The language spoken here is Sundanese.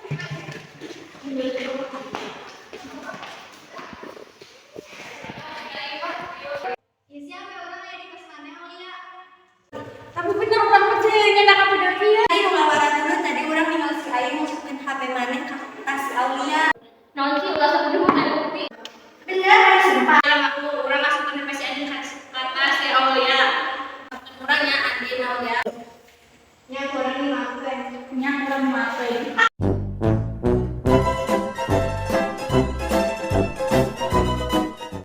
Ieu siapa urang aya di kos maneh, Aulia? Tapi bener urang mah teu nyandak HP kieu. Tadi nu ngawara dulu, tadi urang ninggal si Ayu masukin HP maneh ka tas si Aulia. Naon sih, ulah sakudu.